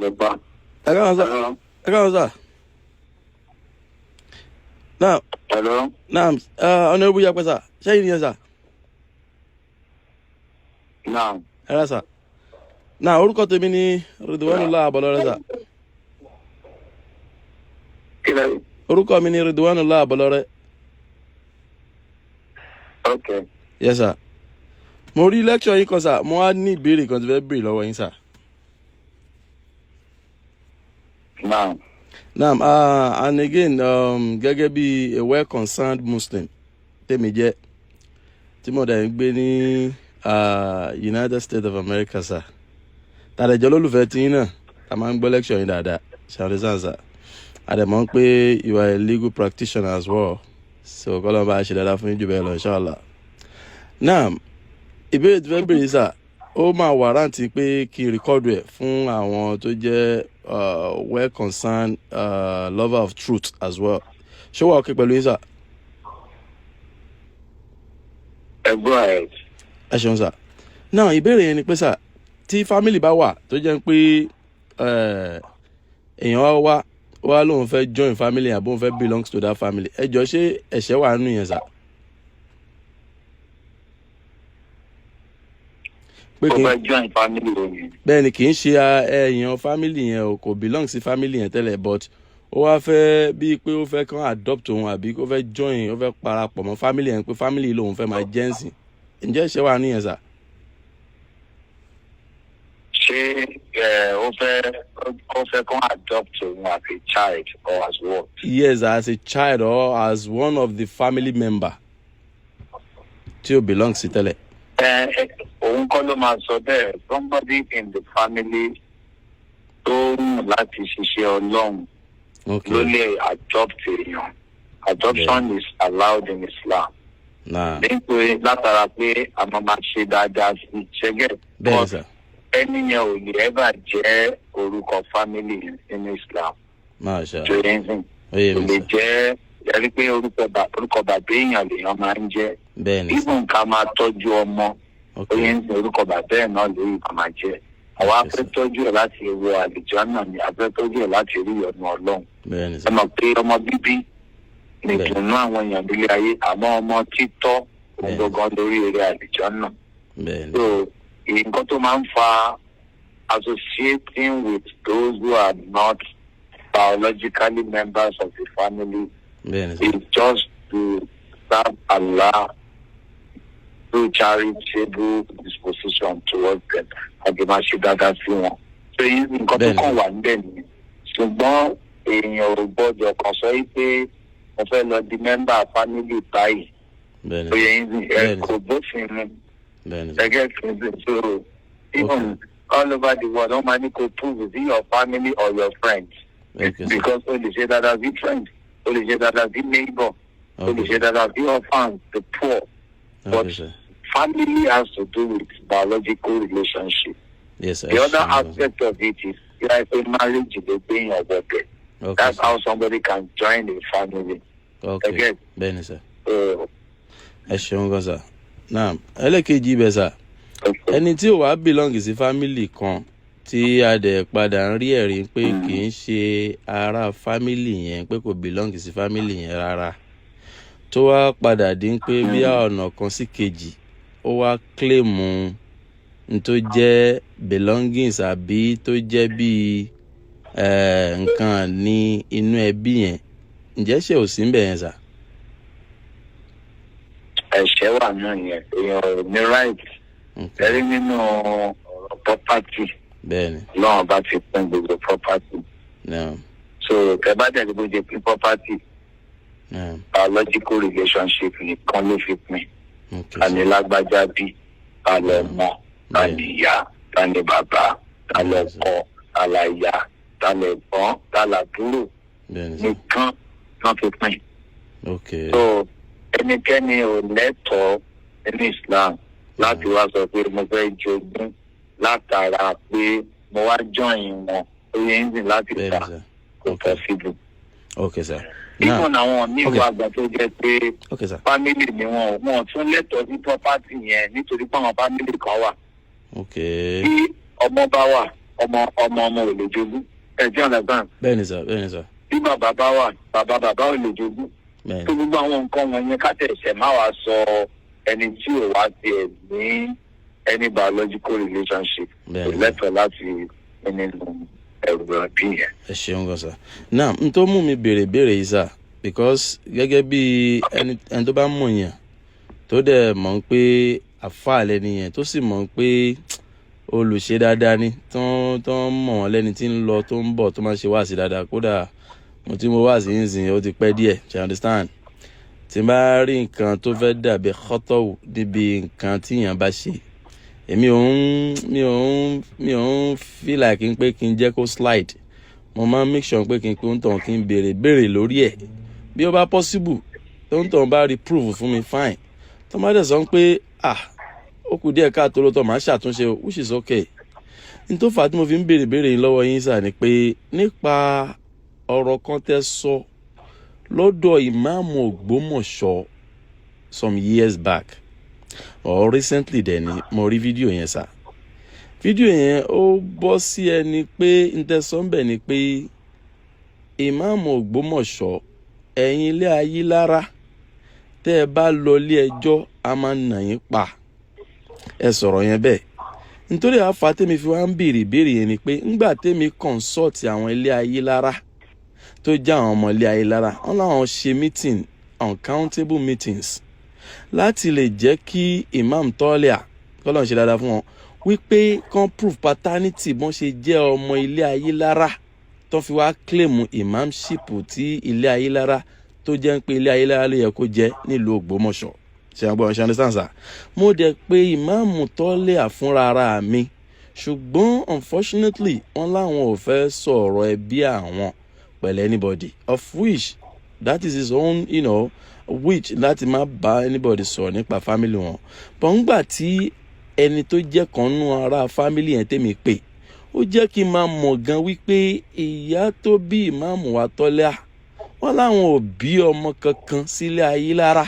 Lọ́pàá. Ẹ káàsán sà. Ẹ káàsán sà. Naam. Hello. Naam, Honourable Yapẹ sà, ṣẹ́yìn nìyẹn sà? Naam. Ẹ rà sà. Náà, orúkọ tèmi ni Ridwanullah Abọlọrẹ sà. Kí lẹ? Orúkọ mi ni Ridwanullah Abọlọrẹ. Ok. Yes sir. Mo rí lecture yín kan sà, mo wá ní ìbéèrè kan tí fẹ́ béèrè lọ́wọ́ yín sà. Naam. Naam, and again, gẹ́gẹ́ bí a well concerned Muslim tèmi jẹ́, tí mo dẹ̀ ń gbé ní United States of America sà. Tàdéjọ́ lólùfẹ́ tí yín náà, a máa ń gbọ́ lecture yín dáadáa, ṣàlùsàn sà. A dẹ̀ mọ̀ pé you are a legal practitioner as well. So kọ́lọ́n bá a ṣe dáadáa fún yín jù bẹ́ẹ̀ lọ, inshallah. Naam, ìbéèrè tí fẹ́ béèrè sà, ó máa warrant pé kí n record ẹ̀ fún àwọn tó jẹ́ well concerned lover of truth as well. Ṣé wàá okay pẹ̀lú yín sà? Ẹ go ahead. Ẹ ṣeun sà. Náà, ìbéèrè yẹn ni pé sà, tí family bá wà tó jẹ́ pé èèyàn wá wá wá lóun fẹ́ join family àbí òun fẹ́ belongs to that family, ẹ jọ, ṣé ẹ̀ṣẹ̀ wà nínú yẹn sà? Pé Ó kí n fẹ́ join family òní. Bẹ́ẹ̀ ni, kì í ṣe èèyàn family yẹn o, kò belong sí family yẹn tẹ́lẹ̀, but ó wá fẹ́ bíi pé ó fẹ́ kàn adopt òun àbí kó fẹ́ join, ó fẹ́ parapọ̀ mọ́ family yẹn, pé family lòun fẹ́ máa jẹ́ ǹsìn. Ǹjẹ́ ẹ̀ṣẹ̀ wà nínú yẹn sà? Ṣé ẹ ó fẹ́ kàn adopt òun as a child or as what? Yes, as a child or as one of the family member tí ó belong sí tẹ́lẹ̀. Ẹ òun kọ́ ló máa sọ bẹ́ẹ̀. Somebody in the family tó ń láti ṣiṣẹ́ Ọlọ́run ló lè adopt èèyàn. Adoption is allowed in Islam. Nítorí látara pé a máa máa ṣe dáadáa sí ṣẹ́gẹ̀. Bẹ́ẹ̀ sà. Ẹni yẹn ò lè ever jẹ́ orúkọ family nínú Islam. Masha. Tó yẹn sìn. Ó yé Kò mi lè sà. jẹ́ ẹni pé orúkọ bàbá èèyàn lèèyàn máa ń jẹ́. Bẹ́ẹ̀ ni sà. Even ká máa tọ́jú ọmọ, ó yẹn ń sin, orúkọ bàbá ẹ̀ náà lórí kan máa jẹ́. Àwa fẹ́ tọ́jú ẹ̀ láti wọ àlùjánnà ni, a fẹ́ tọ́jú ẹ̀ láti rí ìyọ́nú Ọlọ́run. Bẹ́ẹ̀ ni sà. Ẹ mọ̀ pé ọmọ bíbí nìdùnnú àwọn èèyàn nílé ayé, àmọ́ ọmọ títọ́ òun gangan lórí eré àlùjánnà. Bẹ́ẹ̀ ni. So nǹkan tó máa ń fa associating with those who are not biologically members of the family Bẹ́ẹ̀ ni sà. is just to serve Allah through charitable disposition towards them, àti máa ṣe dáadáa sí wọn. So yìí nǹkan tó kàn wà níbẹ̀ nìyẹn. Ṣùgbọ́n èèyàn ò gbọ́dọ̀ kàn sọ yìí pé mo fẹ́ lọ di member family báyìí. Bẹ́ẹ̀ ni. Ó yẹ yín sìn ẹ, kò bófin mu. Bẹ́ẹ̀ ni sà. Ẹgẹ́ fi so even all over the world, wọ́n máa ní kó prove is it your family or your friends. Okay sir. Because o lè ṣe dáadáa sí friend, o lè ṣe dáadáa sí neighbor, o lè ṣe dáadáa sí orphans, the poor, but Okay sir. family has to do with biological relationship. Yes sir. The other Ẹ ṣeun gan. aspect of it is like a marriage ló gbé yàn wọbẹ̀. That's how somebody can join a family. Again, Bẹ́ẹ̀ ni sà. so, Ẹ ṣeun gan sà. Naam, ẹlẹ́kejì ibẹ̀ sà, ẹni tí ò wá belong sí family kan, tí a dẹ̀ padà ń rí ẹ̀rí pé kì í ṣe ará family yẹn, pé kò belong sí family yẹn rárá, tó wá padà dín pé bí ọ̀nà kan sí kejì ó wá claim n tó jẹ́ belongings àbí tó jẹ́ bíi nǹkan ní inú ẹbí yẹn, ǹjẹ́ ṣe ò sí ń bẹ̀ yẹn sà? Ẹ̀ṣẹ̀ wà náà yẹn. Èèyàn ò ní right. Ẹ̀rí nínú ọ̀rọ̀ property, Bẹ́ẹ̀ni. Ọlọ́run bá ti pín gbogbo property. So tẹ bá tẹ̀lé bó ṣe pín property, biological relationship nìkan ló fi pín. Ta ni lágbájá bí, ta lọ mọ, ta ni ìyá, ta ni bàbá, ta lọkọ, ta láya, ta lẹ̀gbọ́n, ta làbúrò Bẹ́ẹ̀ni sà. nìkan náà fi pín. So ẹnikẹ́ni ò lẹ́tọ̀ọ́ nínú Islam láti wá sọ pé mo fẹ́ jogún látara pé mo wá join wọn, ó yẹ ń sìn láti ta, kò possible. Okay sir. Now Even àwọn míì wà gbà tó jẹ́ pé Okay sir. family ni wọn, wọn tún lẹ́tọ̀ọ́ sí property yẹn, nítorí pé àwọn family kan wà tí ọmọ bá wà Ọmọ ọmọ ọmọ ò lè jogún. Ẹ jẹ́ understand? Bẹ́ẹ̀ ni sir, bẹ́ẹ̀ ni sir. Bí bàbá bá wà, bàbá bàbá ò lè jogún. Bẹ́ẹ̀ Tó ni. gbogbo àwọn nǹkan wọ̀nyẹn, ká tẹ̀sẹ̀ má wàá sọ ẹni tí ò wá tiẹ̀ ní any biological relationship, Bẹ́ẹ̀ kò ni sir. lẹ́tọ̀ọ́ láti ní nínú ẹrù ẹbí yẹn. Ẹ ṣeun gan sir. Now, n tó mú mi béèrè béèrè yìí sir, because gẹ́gẹ́ bí ẹni tó bá mọ̀ yàn, tó dẹ̀ mọ̀ pé àfáà lẹni yẹn, tó sì mọ̀ pé olùṣe dáadáa ni, tó ń mọ̀ wọ́n lẹ́ni tí ń lọ, tó ń bọ̀, tó máa ń ṣe wáàsí dáadáa. Kódà mo tí mo wáàsí yín sìn, ó ti pẹ́ díẹ̀. Ṣe understand? Tí n bá rí nǹkan tó fẹ́ dàbí kọ́tọ̀wù níbi nǹkan tí èèyàn bá ṣe, èmi ò ń mi ò ń mi ò ń feel like n pé kí n jẹ́ kó slide. Mo máa ń make sure pé kí n pé ń tàn, kí n béèrè béèrè lórí ẹ̀. Bí ó bá possible, tó ń tàn bá rí proof fún mi, fine. Tó má dẹ̀ sọ pé, ah, ó kù díẹ̀ káàtó lóòótọ́, màá ṣàtúnṣe o, which is okay. N tó fà á tí mo fi ń béèrè béèrè yín lọ́wọ́ yín sà ni pé nípa ọ̀rọ̀ kan tẹ́ sọ lọ́dọ̀ ìmáàmù Ògbómọ̀ṣọ́ some years back or recently dẹ̀ ni mo rí fídíò yẹn sà. Fídíò yẹn, ó bọ́ sí ẹni pé n tẹ́ sọ ń bẹ̀ ni pé ìmáàmù Ògbómọ̀ṣọ́, ẹ̀yin ilé Ayílára, tẹ́ ẹ bá lọ ilé ẹjọ́, a máa nà yín pa. Ẹ sọ̀rọ̀ yẹn bẹ́ẹ̀. Nítorí àfa tèmi fi wá ń béèrè ìbéèrè yẹn ni pé ńgbà tèmi consult àwọn ilé Ayílára, tó jẹ́ àwọn ọmọ ilé Ayílára, wọn làwọn ṣe meeting, uncountable meetings, láti lè jẹ́ kí Imam Tọ́lẹ̀à kọ́lọ́n ṣe dáadáa fún wọn, wípé kán prove paternity, bọ́n ṣe jẹ́ ọmọ ilé Ayílára, tó fi wá claim imamship tí ilé Ayílára, tó jẹ́ pé ilé Ayílára ló yẹ kó jẹ́ nílùú Ògbómọ̀ṣọ́. Ṣe àgbọ̀n? Ṣe understand sir? Mo dẹ̀ pé ìmáàmù Tọ́lẹ̀à fúnra ara mi, ṣùgbọ́n unfortunately, wọ́n láwọn ò fẹ́ sọ̀rọ̀ ẹbí àwọn pẹ̀lú anybody, of which that is his own which láti má bá anybody sọ̀rọ̀ nípa family wọn. But ńgbà tí ẹni tó jẹ́ kan nú ara family yẹn tèmi pè, ó jẹ́ kí n máa mọ̀ gan wípé ìyá tó bí ìmáàmù wa Tọ́lẹ́à, wọ́n láwọn ò bí ọmọ kankan sílé Ayílára,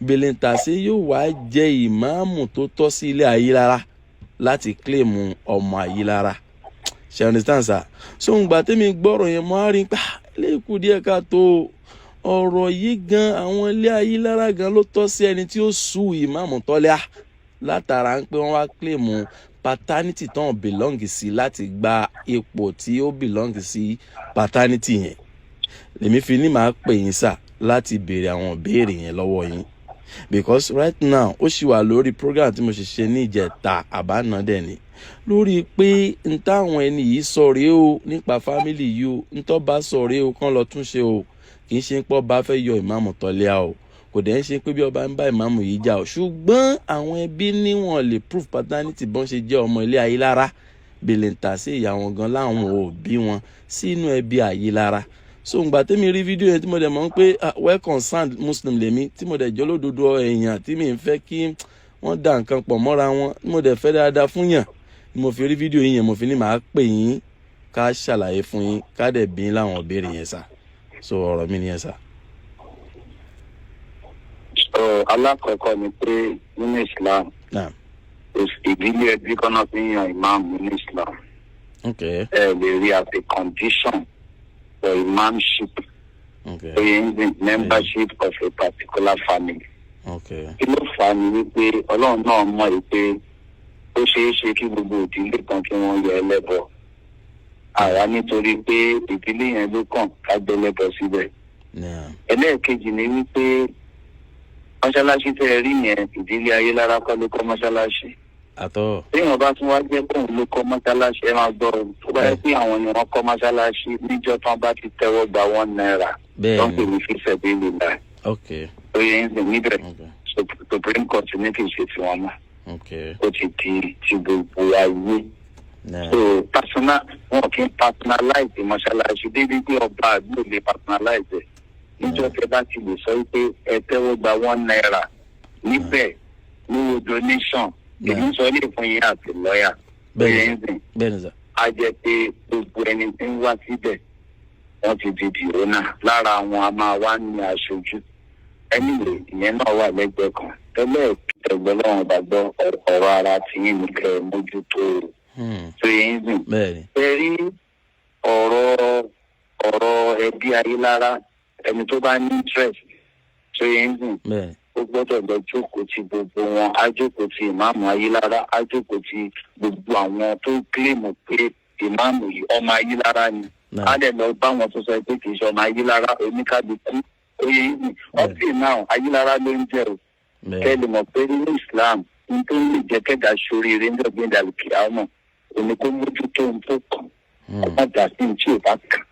bèlèǹtàṣe yóò wá jẹ́ ìmáàmù tó tọ́ sí ilé Ayílára láti claim ọmọ Ayílára. Ṣe understand sir? So ǹgbà tẹ́mi gbọ́rọ̀ yẹn, mo á rí pa eléyìí díẹ̀ ká tó ọ̀rọ̀ yìí gan. Àwọn ilé Ayílára gan ló tọ́ sí ẹni tí ó sú ìmáàmù Tọ́lẹ́à, látara ń pé wọ́n wá claim paternity tán belong sí láti gba ipò tí ó belong sí paternity yẹn. Lèmi fi ní màá pè yín sà láti béèrè àwọn ìbéèrè yẹn lọ́wọ́ yín, because right now, ó ṣì wà lórí program tí mo ṣe ṣe ní ìjẹta àbáná dẹ̀ ni, lórí pé n táwọn ẹni yìí sọ rèé o nípa family yìí o, n tó bá sọ rèé o, kán lọ tún ṣe o. Kì í ṣe pé ọba fẹ́ yọ ìmáàmù Tọ́lẹ́à o, kò dẹ̀ ń ṣe pé bí ọba ń bá ìmáàmù yìí jà o, ṣùgbọ́n àwọn ẹbí níwọ̀n lè prove paternity, bọ́n ṣe jẹ́ ọmọ ilé Ayílára, bèlèǹtà sí ìyá wọn gan láwọn òbí wọn sínú ẹbí Ayílára. So ngbà tẹ́mi rí fídíò yẹn, tí mo dẹ̀ mọ̀ pé well concerned Muslim lèmi, tí mo dẹ̀ jẹ́ olódodo èèyàn, tí mi ń fẹ́ kí wọ́n da nǹkan pọ̀ mọ́ra wọn, tí mo dẹ̀ fẹ́ dáadáa fún yàn, ni mo fi rí fídíò yìí yẹn, mo fi ní màá pè yín ká ṣàlàyé fún yín, ká dẹ̀ bí yín láwọn ìbéèrè yẹn sà. So ọ̀rọ̀ mi nìyẹn sà. So alákọ̀ọ́kọ́ ni pé nínú Islam, ìdílé ẹbí kọ́nà fi ń yan imam nínú Islam. Ẹ lè rí as a condition for imamship, oye ń sìn, membership of a particular family. Kí ló fà á ni wípé Ọlọ́run náà mọ̀ yìí pé ó ṣeé ṣe kí gbogbo ìdílé kan kí wọ́n yọ ẹlẹ́bọ àwa, nítorí pé ìdílé yẹn ló kàn ká gbẹlẹ́bọ síbẹ̀. Ẹlẹ́ẹ̀kejì ni wípé mọ́ṣáláṣí tẹ́ ẹ rí yẹn, ìdílé Ayélára kọ́ ló kọ́ mọ́ṣáláṣí. Àtọ́. Téèyàn bá tún wá jẹ́ kóun ló kọ́ mọ́ṣáláṣí, ẹ máa gbọ́ o, tó bá yẹ pé àwọn ni wọ́n kọ́ mọ́ṣáláṣí, níjọ́ tán bá ti tẹ́wọ́ gba ₦1 tó ń pè ní fisabilillah, tó yẹ ń sìn níbẹ̀, Supreme Court ní kì í ṣe tiwọn mọ́. Ó ti di ti gbogbo ayé. So personal, wọn kì í personalize mọ́ṣáláṣí débi pé ọba àdúgbò lè personalize ẹ̀. Níjọ́ tẹ́ bá ti lè sọ pé ẹ tẹ́wọ́ gba ₦1 níbẹ̀ lówó donation, èmi ń sọ ilé fún yín àti lọ́ọ̀yà. Bẹ́ẹ̀ni. Bẹ́ẹ̀ ń sìn. Bẹ́ẹ̀ni sà. Á jẹ́ pé gbogbo ẹni tí ń wá síbẹ̀, wọ́n ti di dìrónà lára àwọn, a máa wá ní aṣojú. Anyway, ìyẹn náà wà lẹ́gbẹ̀ẹ́ kan tẹ́lẹ̀. Ẹgbẹ́ lọ́wọ́n bá gbọ́, ọ̀rọ̀ ara tiyín ní kẹ́ ẹ mójútó. Tó yẹ ń sìn. Bẹ́ẹ̀ni. Ẹ rí ọ̀rọ̀ ẹbí Ayélára, ẹni tó bá ní interest, tó yẹ ń sìn, ó gbọ́dọ̀ lọ jókòó ti gbogbo wọn. Á jókòó ti ìmáàmù Ayélára, á jókòó ti gbogbo àwọn tó claim pé ìmáàmù yìí ọmọ Ayélára ni. Á dẹ̀ lọ bá wọn tó sọ pé kì í ṣe ọmọ Ayélára, oníkálukú ó yẹ ń sìn. Up till now, Ayélára ló ń jẹ́ o. Kẹ́ lè mọ̀ pé nínú Islam, n tó lè jẹ́ kẹ́dà sóríire ní ọ̀gbìn dàlùkì àmọ́ òní kó mójútó ohun tó kàn, kó má dà sí ní tí ò bá kàn.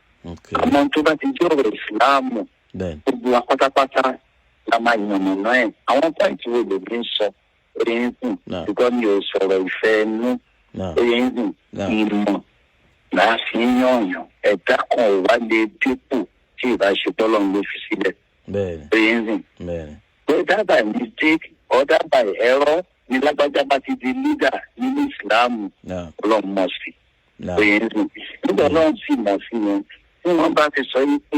Àmọ́ tó bá ti jẹ́ ọ̀rọ̀ ìsìláàmù, gbogbo wa pátápátá la máa yànnàná ẹ̀. Àwọn point wo lèmi ń sọ, oye ń sìn? Ṣùgbọ́n mi ò sọ̀rọ̀ ìfẹ́ ẹnu, oye ń sìn? Ìmọ̀ là á fi ń yànyàn. Ẹ̀dá kan ò wá lè dípò tí ìbá ṣe tọ́lọ́run ló fi sílẹ̀, oye ń sìn? Whether by mistake or that by error ni lágbájá bá ti di leader nínú ìsìláàmù, Ọlọ́run mọ̀ sí, oye ń sìn? Nígbà Ọlọ́run sì mọ̀ sí yẹn, tí wọ́n bá ti sọ yìí pé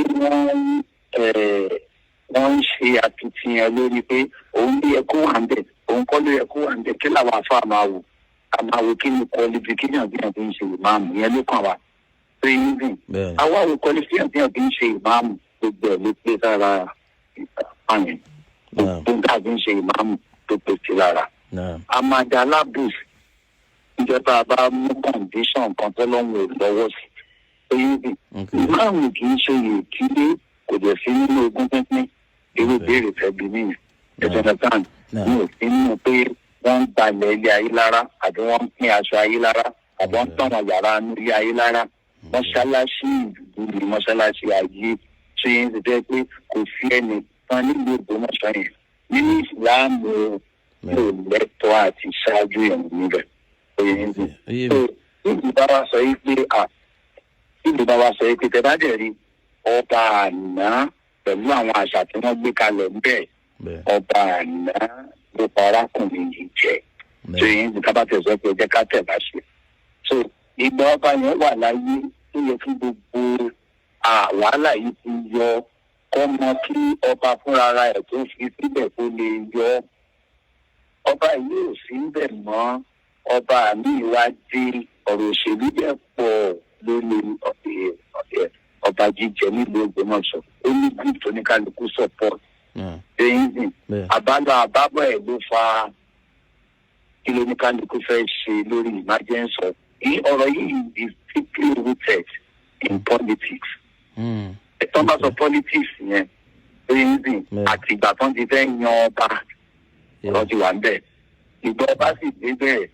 wọ́n ń ṣe akitiyan lórí pé òun ló yẹ kó wà ń bẹ̀, òun kọ́ ló yẹ kó wà ń bẹ̀, kí làwọn afá máa wò? A máa wò kí ni qualification bí wọ́n fi ń ṣe ìmáàmù. Yẹn ló kàn wá, oye ń sìn? Àwa wo qualification bí wọ́n fi ń ṣe ìmáàmù. Gbogbo ẹ̀ ló pé sára àyàn. Gbogbo nǹkan fi ń ṣe ìmáàmù tó pé sí lára. A máa da alábùs ìjọba bá mú condition kan tó lọ́wọ́ ò lọ́wọ́ sí, oye ń sìn? Ìmáàmù kì í ṣe ìdílé, kò dẹ̀ sí nínú ogún pínpín. Irú ìbéèrè fẹ́ bí nìyẹn, ẹ̀sìn understand? Mi ò sí nínú pé wọ́n ń gbalẹ̀ ilé Ayélára, àbí wọ́n ń pín aṣọ Ayélára, àbí wọ́n ń tàn wọ́n yàrá inú ilé Ayélára. Mọ́ṣáláṣí ìlú ni mọ́ṣáláṣí ayé tí ń ṣe jẹ́ pé kò sí ẹnìkan nílùú Ògbómọ̀ṣọ́ yẹn nínú ìsìláàmù yóò lẹ́tọ̀ọ́ àti ṣáájú ẹ̀wọ̀n níbẹ̀, oye ń sìn? Ó yé So mi. Ìlú bá wa sọ yìí pé tẹ bá dẹ̀ rí ọba àná pẹ̀lú àwọn àṣà tí wọ́n gbé kalẹ̀ ńbẹ̀, ọba àná ló pa arákùnrin yìí jẹ tó yẹn ní ká bá tẹ̀ sọ pé ẹ jẹ́ ká tẹ̀ bá ṣe. So ìgbà ọba yẹn wà láyé tó yẹ kí gbogbo wàhálà yìí ti yọ kọ́mọ kí ọba fúnra ara ẹ̀ tó fi síbẹ̀ kó lè yọ. Ọba yìí ò sí ńbẹ̀ mọ́, ọba mi wá dé. Ọ̀rọ̀ òṣèlú dẹ̀ pọ̀ lórí ọba jíjẹ nílùú Ògbómọ̀ṣọ́. Ó ní group tó ní kálukú support ẹ̀yìn. Àbálọ àbábọ̀ ẹ̀ ló fa kí ló ní kálukú fẹ́ ṣe lórí emergency. Ọ̀rọ̀ yìí is deeply rooted in politics. Tó bá sọ politics yẹn, ẹ̀yìn, àti ìgbà tó ń ti fẹ́ yan ọba, ọ̀rọ̀ ti wà ń bẹ̀. Ìgbà ọba sì dé bẹ́ẹ̀,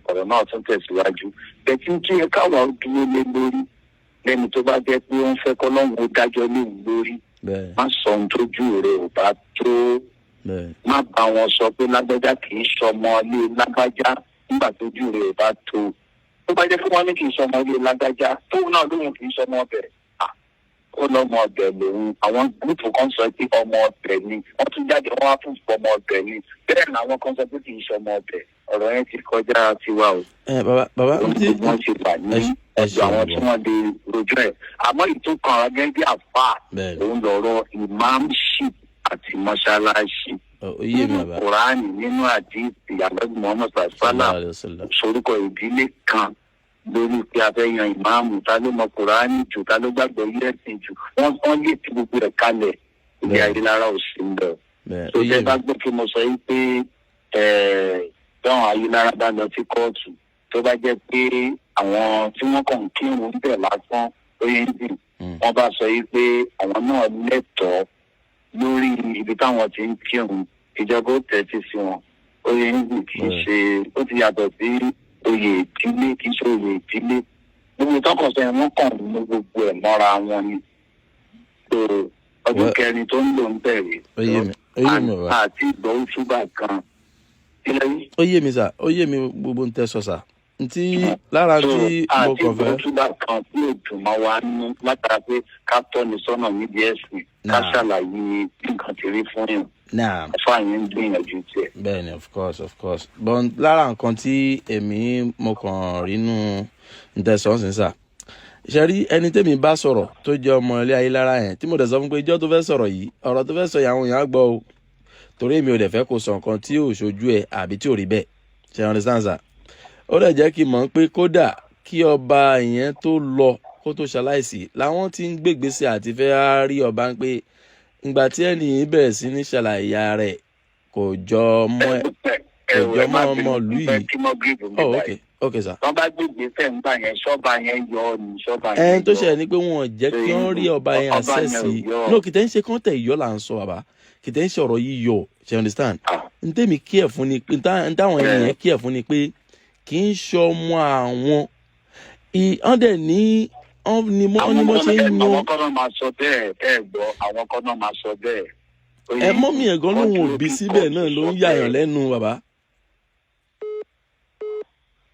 ọ̀rọ̀ náà tún tẹ̀síwájú bẹ̀tí kí ẹ káwa dúró lé lórí lẹ́ni tó bá jẹ́ pé ó ń fẹ́ kọ́lọ́hún ó dájọ́ léwu lórí. Má sọ ohun tójú rẹ̀ ò bá tó. Má bá wọn sọ pé lágbájá kì í ṣọmọ ilé lágbájá nígbà tójú rẹ̀ ò bá tó. Tó bá jẹ́ pé wọ́n ní kì í ṣọmọ ilé lágbájá, tóun náà lóun kì í ṣọmọ ọbẹ̀, ó lọ́mọ ọbẹ̀ lòun. Àwọn group kan sọ pé ọmọ ọbẹ̀ ni, wọ́n tún jáde, wọ́n wá fún ọmọ ọbẹ̀ ni. Bẹ́ẹ̀ làwọn kan sọ pé kì í ṣọmọ ọbẹ̀. Ọ̀rọ̀ yẹn ti kọjá tiwa o. Ẹ bàbá, bàbá, ntí Wọ́n ti wà ní ẹ ọ̀dọ̀ ṣeun àwọn tí gan. wọ́n lè rojọ́ ẹ̀. Àmọ́ ìtúkàn àwọn gẹ́gẹ́ bí àfáà, òun lọ̀rọ̀ imamship àti mọ́ṣáláṣí. Ó yé mi, bàbá. Kùránì, nínú àdìsí àlọ́gbọ̀n Muhammad sàlá Sallallahu alayhi wa sallam. Sorúkọ ìdílé kan lórí pé a fẹ́ yan ìmáàmù, ta ló mọ Kùránì jù, ta ló gbàgbọ́ yẹ́sìn jù, wọ́n lè ti gbogbo ẹ̀ kalẹ̀. Ilé Ayélára ò sí ń bẹ̀. Bẹ́ẹ̀ Tó ó yé tẹ́ mi. bá gbọ́ kí mo sọ yìí pé táwọn Ayélára bá lọ sí kóòtù, tó bá jẹ́ pé àwọn tí wọ́n kàn ń kírun bẹ̀ lásán, ó yẹ ń dì, wọ́n bá sọ yìí pé àwọn náà lẹ́tọ̀ọ́ lórí ibi táwọn ti ń kírun, ìjọba ó tẹ́tí sí wọn, ó yẹ ń dì. Kì í ṣe ó ti yàtọ̀ sí oyè ìdílé, kì í ṣe oyè ìdílé. Gbogbo tọkọsọ yẹn, wọ́n kàn mú gbogbo ẹ̀ mọ́ra wọn ni. So ọdún kẹrin tó ń lò ń bẹ̀rẹ̀ Ó yé mi, ó yé mi, bàbá. àti ìgbọ́ òṣùbà kan ilẹ̀ yìí. Ó yé mi sà, ó yé mi gbogbo ń tẹ́ sọ sà. Ntí lára So, tí mo àti kàn fẹ́. ìgbọ́ òṣùbà kan tí ò dùn mọ́ wa nú látara pé ká tọ́ni sọ́nà níbi ẹ̀sìn, ká ṣàlàyé bí nǹkan ti rí fún yàn. Fáyín ń gbìyànjú tiẹ̀. Bẹ́ẹ̀ni, of course, of course, but lára nǹkan tí èmi mo kàn rínú ntẹ̀sán sà, ṣe rí ẹni tẹ́mi bá sọ̀rọ̀ tó jẹ́ ọmọ ilé Ayélára yẹn, tí mo dẹ̀ sọ fún pé ijọ́ tó fẹ́ sọ̀rọ̀ yìí, ọ̀rọ̀ tó fẹ́ sọ yìí, àwọn èèyàn á gbọ́ o, torí èmi ò dẹ̀ fẹ́ kó sọ nǹkan tí ò ṣojú ẹ̀ àbí tí ò rí bẹ́ẹ̀. Ṣe understand, sir? Ó dẹ̀ jẹ́ kí n mọ̀ pé kódà kí ọba yẹn tó lọ, kó tó ṣaláìsí, làwọn tí ń gbégbèsè àti fẹ́ rí ọba ń pé ìgbà tí ẹnì yìí bẹ̀rẹ̀ sí ní ṣàlàyé rẹ̀, kò jọ mọ́ kò jọ mọ́ ọmọ ìlú yìí. Oh, ok sir. Wọ́n bá gbé ìgbésẹ̀ ńgbà yẹn, ṣọ́ba yẹn yọ ọ ní ṣọ́ba yẹn. Ẹn tó ṣẹlẹ̀ ni pé wọn ò jẹ́ kí wọ́n rí ọba yẹn Ọba access. yẹn ò yọ. No, kìtẹ́ ń ṣe kọ́ńtẹ̀ ìyọ́ là ń sọ, bàbá. Kìtẹ́ ń ṣe ọ̀rọ̀ yíyọ, ṣe understand? N tẹ́mi kí ẹ̀ fún ni pé n táwọn ènìyàn kí ẹ̀ fún ni pé kì í ṣe ọmọ àwọn. Wọ́n dẹ̀ ní wọ́n ní mọ́ ṣe ń yan. Àwọn kan náà máa sọ bẹ́ẹ̀. Ẹ gbọ́, àwọn kan náà máa sọ bẹ́ẹ̀. Ẹ mummy ẹ̀ gan lóhun òbí síbẹ̀ náà ló ń yàyàn lẹ́nu, bàbá.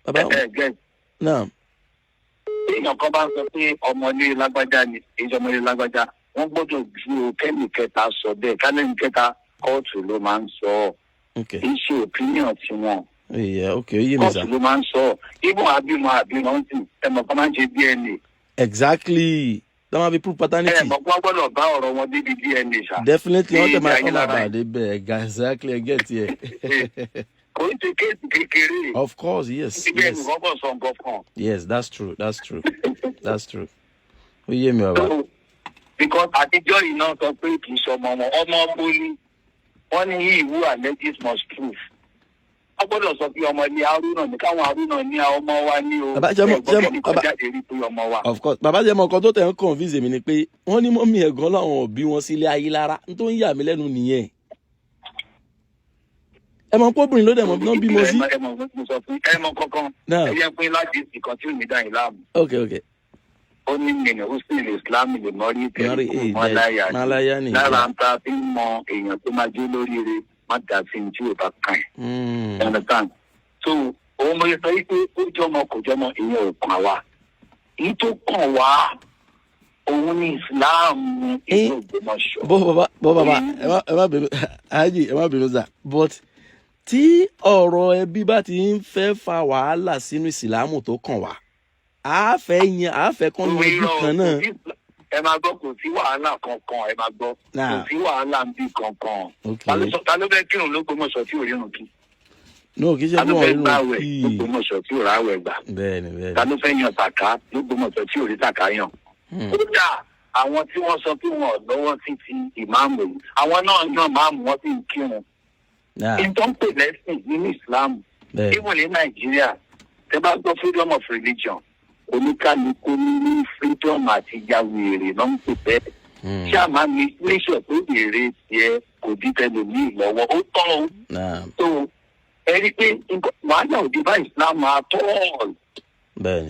Bàbá. Ẹ gẹ́. Náà. Èèyàn kan bá ń sọ pé ọmọlé lágbájá ni, èyí ọmọlé lágbájá, wọ́n gbọ́dọ̀ dúró kẹ́nì kẹta sọ bẹ́ẹ̀. Kálẹ́nì kẹta, kóòtù ló máa ń sọ ọ́. Kì í ṣe opinion tiwọn. Yeah, ok, ó yé mi sà. Kóòtù ló máa ń sọ ọ́. Ibùn àbímọ àbímọ ń sìn, ẹ mọ̀ kọ́ máa ń ṣe DNA. Exactly, tó máa fi prove Ẹ paternity. mọ̀ pé wọ́n gbọ́dọ̀ bá ọ̀rọ̀ wọn débi DNA ṣá. Definitely, wọ́n tẹ̀ máa Ní wọ́n máa ayélujára. bà dé bẹ́ẹ̀. Exactly, ẹ get here. Kò ń ṣe case kékeré. Of course, yes. Síbẹ̀ Yes. nìkan bọ̀ sọ nǹkan kan. Yes, that's true, that's true, that's true. Ó yé mi, bàbá. So, because àtijọ́ yìí náà sọ pé kì í ṣe ọmọ wọn, ọmọ ọmọ ni wọ́n ní, he who alleges must prove. Wọ́n gbọ́dọ̀ sọ pé ọmọ ilé Haruna ní, káwọn Haruna ní ọmọ wa ní o. Bàbá, Ẹ̀gbọ́n kẹ́nìkan jáde rí pé ọmọ wa. Of course, bàbá, jẹ́ mọ̀ nǹkan tó tẹ̀ ń convince mi ni pé wọ́n ní mummy ẹ̀ gan láwọn òbí wọn sílé ayé lára. N tó ń yà mí lẹ́nu nìyẹn. Ẹ mọ̀ pé obìnrin ló dẹ̀ mọ̀ bí wọ́n bímọ sí. Ẹ mọ̀, mo sọ fún ẹ mọ̀ kankan. Náà. Ẹ yẹ pé láti ìkan tí ò ní dá yín láàmú. Ok. Ó ní mìíràn ó sì lè Islam lè mọ́rí. Mọ́rí, tẹ̀lé eh, mọ́láyà. Mọ́láyà ni. Lára ń ta fi ń mọ èèyàn tó máa jó lóríire, má dà sí ní tí ò bá kàn ẹ́. You understand? So òun mo sọ yìí pé ó jọmọ kò jọmọ, ìyẹn ò kàn wá. Èyí tó kàn wá òun ní Islam ìlú Ògbómọ̀ṣọ́. Bó bàbá, ẹ má bínú, Alhaji, ẹ má bínú sà, but tí ọ̀rọ̀ ẹbí bá ti ń fẹ́ fa wàhálà sínú ìsìlámù tó kàn wá, á fẹ́ yan, á fẹ́ kán yanjú kan náà. Ẹ máa gbọ́, kò sí wàhálà kankan. Ẹ máa gbọ́, kò sí wàhálà ń bí kankan. Ta ló fẹ́ kírun l'Ógbómọ̀ṣọ́ tí ò rírun kí? No, kì í ṣe Ta ló fún fẹ́ ọ̀run gbààwẹ̀ kí. l'Ógbómọ̀ṣọ́ tí ò ráwẹ̀ gbà? bẹ́ẹ̀ni bẹ́ẹ̀ni Ta ló fẹ́ yan sàká l'Ógbómọ̀ṣọ́ tí ò rí sàká yàn? Kódà àwọn tí wọ́n sọ pé wọn ò lọ́wọ́ sí ti ìmáàmù yìí, àwọn náà yan máàmù, wọn sì ń kírun. Ìtọ́ ń pè lẹ́sìn nínú Islam, even ní Nàìjíríà, tẹ́ bá gbọ́ freedom of religion, oníkálukú ní freedom àti ya wèrè ló ń pè bẹ́ẹ̀. Ṣáà máa ní níṣọ̀ pé wèrè tiẹ̀ kò dí tẹlòmíì lọ́wọ́, ó tọ́ o. Tó ẹ rí i pé wàhálà òde bá Islam at all.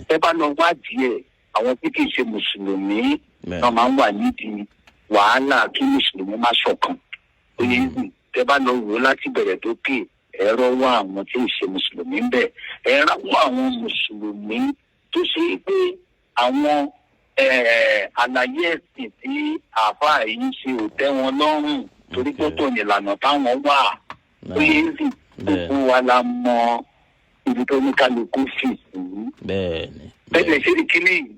Ẹ bá lọ wádìí ẹ̀, àwọn tí kì í ṣe mùsùlùmí náà máa ń wà nídìí wàhálà kí mùsùlùmí má ṣọ̀kan. Ó yẹ ń tẹ bá lọ wò ó láti bẹ̀rẹ̀ dókè, ẹ̀rọ wá àwọn tí ì ṣe mùsùlùmí ń bẹ̀, ẹ̀rọ wá àwọn mùsùlùmí tó ṣe é pé àwọn àlàyé ẹ̀sìn tí àáfàá yìí ń ṣe ò tẹ́ wọn lọ́rùn, torí pé tó ní ìlànà táwọn wà. Ó yẹ ń sìn, gbogbo wa la mọ ibi tó ní kálukú fì sí. Bẹ́ẹ̀ ṣe ní kíní yìí,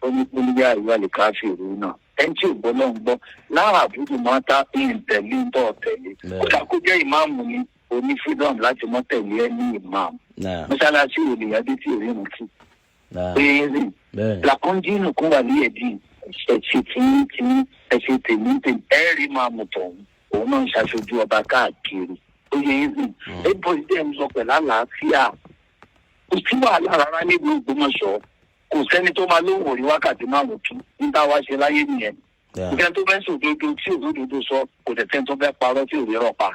ó ní kúlíyà ìwà lè ká fi ìrú náà, ẹni tí ò gbọ́ náà ń gbọ́ lára àbúrò máa ta ìtẹ̀lé ń tọ̀ tẹ̀lé. Kódà kó jẹ́ ìmáàmù ni, o ní freedom láti mọ́ tẹ̀lé ẹ ní ìmáàmù. Mọ́ṣáláṣí ò lè yáde tí ò rí irun kí. Pé làkúnjínù kún wà ní ẹ̀dín, ẹ̀ṣẹ̀ tí tí ẹ̀ṣẹ̀ tèmi tèmi, ẹ̀ rí máàmù tọ̀hún, òun náà ń ṣàṣojú ọba káàkiri. Ó yẹ yín sìn, ẹ bọ́ sí ẹ̀ ń sọ pẹ̀lú àlàáfíà, kò sí wàhálà rárá nílùú Ògbómọ̀ṣọ́. Kò sẹ́ni tó máa lóhùn òrí wákàtí 5 kí níta wá ṣe láyé nìyẹn. Kò sẹ́ni tó fẹ́ sòdodo tí òdodo sọ, kò tẹ̀ sẹ́ni tó fẹ́ parọ́ tí òrí rọ̀ pa.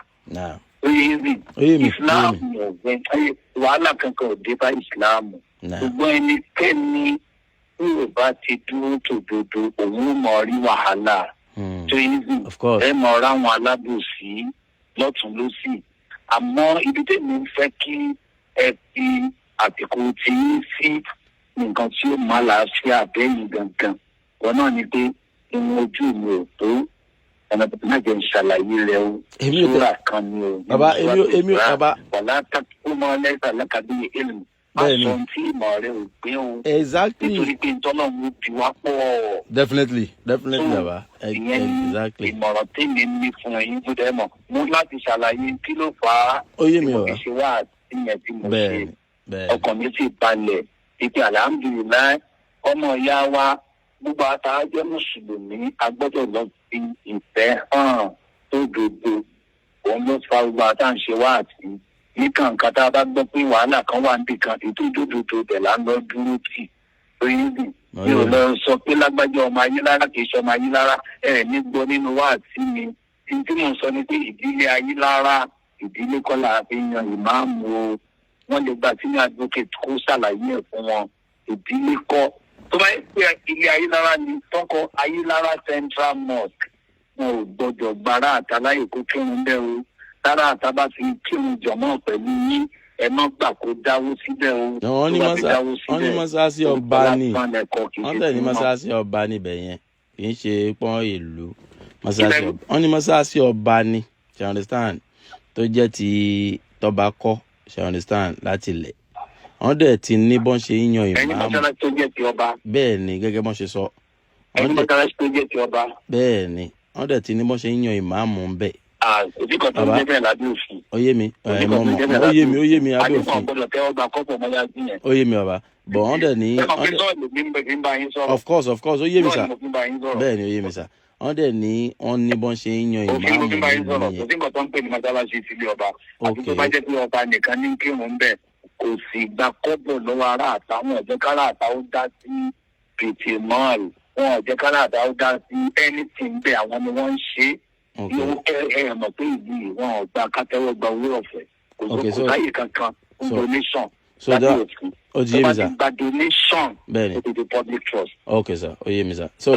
Ó yẹ yín sìn, Ó yé mi, ó yé mi. Islam ọ̀gbìn wàhálà kankan ò dé bá Islam. Ṣùgbọ́n ẹnikẹ́ni tí ò bá ti dúró tòdodo, òun ò mọ̀ rí wàhálà. Tó yín sìn, Of course. ẹ mọ̀ ráwọn alábòsí lọ́tún lọ́sì. Àmọ́ ibi tèmi ń fẹ́ kí ẹ fi àsìkò tí yín sí nǹkan tí ó máa láàfíà bẹ́yìn gangan wọn náà ni pé ìwọ̀n ojú mi ò tó ọ̀nà tó má jẹ́ ń ṣàlàyé rẹ o. Èmi ò tẹ- Sóra kan ni o. Bàbá, èmi ò- bàbá. Wàlá takú mọ́ lẹ́sà lákàbí ìlú má sọ ohun tí ìmọ̀ rẹ ò gbé o. Nítorí pé ntọ́lọ́run ó bí wá pọ̀. Definitely, definitely, So, bàbá. ìyẹn ní ìmọ̀ràn tèmi ní fún ẹ̀yin tó dẹ́ mọ̀ mo láti ṣàlàyé kí ló fà á Ó yé mi, tí mo bàbá. fi ṣe wá àtìyẹn tí mo ṣe. Bẹ́ẹ̀ni. Ọkàn mi sì balẹ̀ ìpè, alhamdulillahi, ọmọ ìyá wa. Gbogbo àtàwọn jẹ́ mùsùlùmí, a gbọ́dọ̀ lọ fi ìfẹ́ hàn tó dodo. Òun ló fa gbogbo àtà ń ṣe wáàtí ní kàǹkà. Tá a bá gbọ́ pé wàhálà kan wà níbì kan, ètò ìdódòdó bẹ̀ là ń lọ dúró tì. Oyin bì mi ò lọ sọ pé lágbájá ọmọ Ayílára kì í ṣe ọmọ Ayílára. Ẹ ní gbọ́ nínú wáàtí mi. Tí tí mò ń sọ ni pé ìdílé Ayílára, ìdílé kọ́lá fi yan ìmáàmù o. Wọ́n lè gba senior advocate kó ṣàlàyé ẹ̀ fún wọn. Ìdílé kọ́. Tó bá yẹ pé ilé Ayílára ni tọkọ Ayílára Central Mosque, wọn ò gbọdọ̀ gbára àtàláyè kó kírun bẹ́ẹ̀ o. Tára àtà bá fi kírun jọmọ́ pẹ̀lú yín, ẹ má gbà kó dáwó síbẹ̀ o. Wọ́n ní Tó bá fi dáwó wọ́n ní síbẹ̀, mọ́sáàsì ọba ni. lásán lẹ̀kọ́, kì í Wọ́n ṣe tẹ̀ ní túmọ̀. mọ́sáàsì ọba níbẹ̀ yẹn, kì í ṣe pọ́n ìlú mọ́sáàsì Kílẹ̀ ọba. Wọ́n ní mọ́sáàsì ọba ni, ṣe understand, tó jẹ́ ti tọba kọ́, ṣe understand, láti ilẹ̀. Wọ́n dẹ̀ ti ní bọ́n ṣe ń yan Ẹni ìmáàmù. mọ́sálásí tó jẹ́ ti ọba. Bẹ́ẹ̀ ni, gẹ́gẹ́ bọ́n ṣe sọ. Ẹni Wọ́n dẹ̀ mọ́sálásí tó jẹ́ ti ọba. Bẹ́ẹ̀ ni, wọ́n dẹ̀ ti ní bọ́n ṣe ń yan ìmáàmù ń bẹ̀. Òbí kan tó ń Bàbá. jẹ́ bẹ́ẹ̀ lábẹ́ òfin. Ó yé mi. Òbí Ẹ kan tó mọ̀ ń mọ̀ jẹ́ bẹ́ẹ̀ ó yé lábẹ́ mi, ó yé mi, abẹ́ àdìpọ̀ òfin. gbọ́dọ̀ tẹ́wọ́ gba kọ́pọ̀ mọ́sálásí yẹn. Ó yé mi, bàbá, bọ̀ wọ́n dẹ̀ ní Ẹ mọ̀ wọ́n pé dẹ̀ sọ́ọ̀lù mi ń bẹ fi ń bá yín sọ̀rọ̀. Of course, of course, ó yé mi Sọ́ọ̀lù sà. mo fi ń bá yín sọ̀rọ̀. Bẹ́ẹ̀ ni, ó yé mi sà. Wọ́n dẹ̀ ní wọ́n ní bọ́n ṣe ń yan Òfin ló ìmáàmù fi ń bá yín nílùú sọ̀rọ̀. Kò yẹn. sí nǹkan tó ń pè ní mọ́sálásí ìtìlẹ̀ ọba, àti tó bá jẹ́ pé ọba nìkan ní kírun ń bẹ̀, kò sì gba kọ́bọ̀ lọ́wọ́ ará àtàwọn ọ̀jẹ́ kára àtàwọn dá sí pètè mọ́ọ̀lù wọn, ọ̀jẹ́ kára àtàwọn dá sí anything bẹ́ẹ̀. Àwọn ni wọ́n ń ṣe é. Yóò ẹ mọ̀ pé ìlú yìí, wọn ò gba kátẹ́wọ́ gba owó ọ̀fẹ́. Kò kò sáyè kankan fún donation lábẹ́ òfin. Ó ti Tó yé mi bá sà. ti gba donation, Bẹ́ẹ̀ ni. ó ti di public trust. Ok sà, ó yé mi sà. So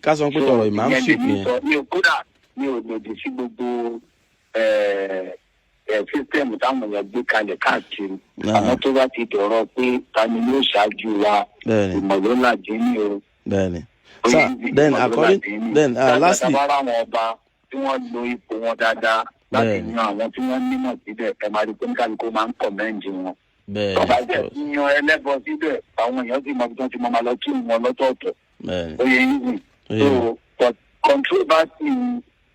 ká sọ pé tọrọ imamship Ìyẹn lèmi yẹn. sọ. Mi ò, kódà mi ò lòdì sí gbogbo system táwọn èèyàn gbé kalẹ̀ káàkiri. Àmọ́ tó bá ti dọ̀rọ̀ pé ta ni yóò ṣáájú wa, ìmọ̀lólàjì ni o. Bẹ́ẹ̀ ni sir. Then according then lastly. Bá àwọn ọba tí wọ́n lo ipò wọn dáadáa láti yan àwọn tí wọ́n nímọ̀ síbẹ̀, ẹ máa rí pé kálukú máa ń commend wọn. Tó bá Of jẹ́ course. yan ẹlẹ́bọ síbẹ̀, àwọn èèyàn sì mọ bí wọ́n ti mọ máa lọ kí wọn lọ́tọ̀ọ̀tọ̀. Bẹ́ẹ̀ ni. Ó yẹ yín sìn. Ó yé mi. So, but controversy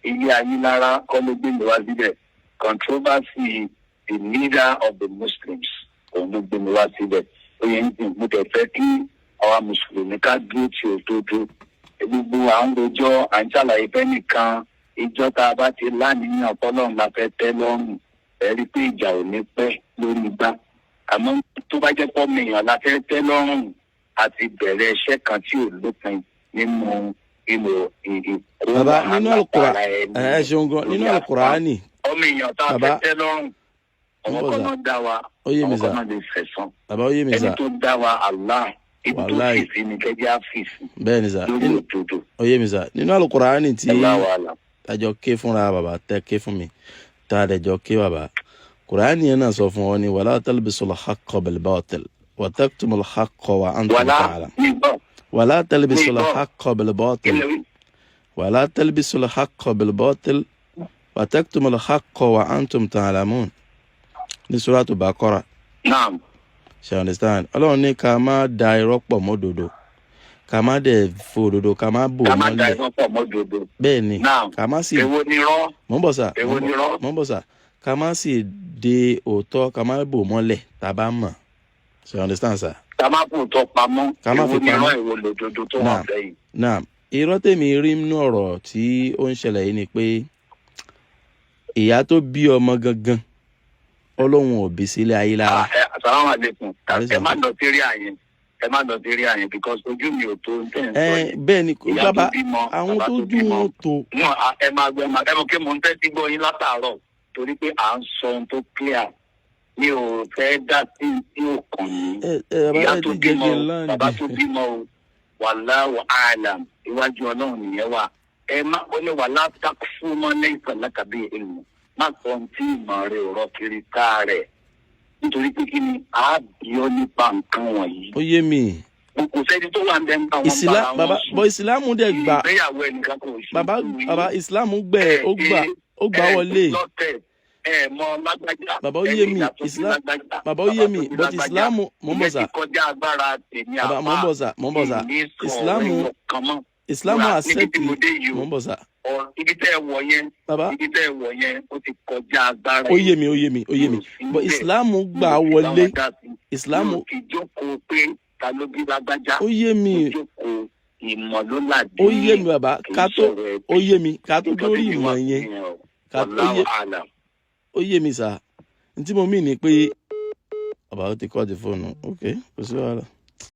ilé Ayílára kọ́ ló gbé mi wá síbẹ̀. Controversy the leader of the Muslims, òun ló gbé mi wá síbẹ̀. Ó yẹ yín sìn. Mo dẹ̀ fẹ́ kí àwa mùsùlùmí ká dúró tí òdodo. Gbogbo à ń rojọ́, à ń ṣàlàyé fẹ́ nìkan. Ìjọ tá a bá ti láníyàn tọ́lọ́run la fẹ́ tẹ́ lọ́rùn, ẹ rí i pé ìjà ò ní pẹ́ lórí igbá. Àmọ́ tó bá jẹ́ pọ́ mìíràn la fẹ́ tẹ́ lọ́rùn, a ti bẹ̀rẹ̀ iṣẹ́ kan tí ò lópin nínú ìlò ìkó Bàbá, nínú wàhálà Alukura bára ẹni ẹ ṣeun gan. Nínú lórí Alukurani. Ọmọ èèyàn tá a Bàbá. fẹ́ tẹ́ lọ́rùn, àwọn Ń bọ̀ kan sà. náà dá wa, Ó yé mi àwọn sà. kan náà lè fẹ̀sán. Bàbá, ó yé mi Ẹni sà. tó dá wa, Allah, ibi tó Wàláì. fìsí ni kẹjẹ á fìsí Bẹ́ẹ̀ ni sà. lórí òdodo. Ó yé mi sà. Nínú Alukurani tí Ẹ láwàálà. àjọ ké fúnra bàbá tẹ ké fún mi, tá a dẹjọ ké, bàbá, kùránì yẹn náà sọ fún ọ ní wala talbisul haqqa bil batil wa taktumul haqqa wa antum Wàlá ta'lamun. Nígbà Wala talbisul Nígbà. haqqa bil batil. Kílẹ̀ wí. Wala talbisul haqqa bil batil wa taktumul haqqa wa antum ta'lamun, ní Suratu Baqara. Naam. Ṣe understand? Ọlọ́run ní ká má da irọ́ pọ̀ mọ́ òdodo, ká má dẹ̀ fo òdodo, ká má bò Ká má da mọ́lẹ̀. irọ́ pọ̀ mọ́ òdodo. Bẹ́ẹ̀ ni. Naam. Ká má sì Èwo ni irọ́? Mò ń bọ̀ sà. Èwo ni irọ́? Mò ń bọ̀ sà. Ká má sì de òótọ́, ká má bò mọ́lẹ̀ tá a bá mọ̀. Ṣe understand, sà? Ká má kó tọ́ pamọ́. Ká má Èwo fi ni irọ́? pamọ́. Èwo lòdodo tó wà Naam. lẹ́yìn? Naam. Irọ́ tèmi rí nínú ọ̀rọ̀ tí ó ń ṣẹlẹ̀ yìí ni pé ìyá tó bí ọmọ gangan, Ọlọ́run ò bí sílé ayé lára. Ah, asalaamu aleykum. Aleykum. Ẹ má lọ sí rí àyẹn, ẹ má lọ sí rí àyẹn, because ojú mi ò tó ń tẹ̀ ń sọ Ẹ yẹn. bẹ́ẹ̀ ni. Ìyá tó Bàbá, bímọ, àwọn bàbá tó tó dùn bímọ. ún tó. Wọn ẹ máa gbẹ, ẹ mọ̀ pé mò ń tẹ́tí gbọ́ yín látàárọ̀ torí pé à ń sọ ohun tó clear. Mi ò fẹ́ dá sí tí ò kàn mí. Ẹ ẹ bàbá, Ìyá ẹ tó ti jẹ́ bímọ kí o, n bàbá láǹdì. tó bímọ o, wallahu a'lam, iwájú Ọlọ́run nìyẹn wà. Ẹ má ó ní wala taqfu ma laysa laka bihi ilmu. Má sọ ohun tí ìmọ̀ rẹ̀ ò rọ kiri ká rẹ̀, nítorí pé kí ni a bí ọ nípa nǹkan wọ̀nyí. Ó yé mi. Kò sẹ́ni tó wà ń bẹ́ ń bá wọn Ìsìlá bára bàbá wọn sùn. bọ, ìsìlámù dẹ̀ gbà. Ìgbéyàwó ẹnìkan kò ṣe. Bàbá, bàbá, ìsìlámù gbẹ, ó gbà wọlé. Lọ́tẹ̀ ẹ mọ lágbájá. Bàbá, ó yé mi. Bàbá, ó yé mi, but ìsìlámù, mò ń bọ̀ sà. Ìyẹn ti kọjá agbára tèmi. Bàbá, mò ń bọ̀ sà, mò ń bọ̀ sà. Ìsìlámù Ìsìlámù Islam Níbi accept. tí mo dé yìí Mo o, ń bọ̀, sir. Ibi tẹ́ ẹ wọ̀ yẹn, Bàbá, ibi tẹ́ ẹ wọ̀ yẹn, ó ti kọjá agbára. Ó yé mi, ó yé mi, ó yé mi, but Islam gbà wọlé. Islam Mi ò fi jókòó pé ta ló bí lágbájá. Ó yé mi. Mo jókòó ìmọ̀ ló làdí. Ó yé mi, bàbá. Ká tó, ó yé mi, ká tó dórí ìmọ̀ yẹn, ká tó yé, ó yé mi, sir. N tí mo mì ní pé bàbá, ó ti kọ́ di fóònù. Ok, kò sí wàhálà.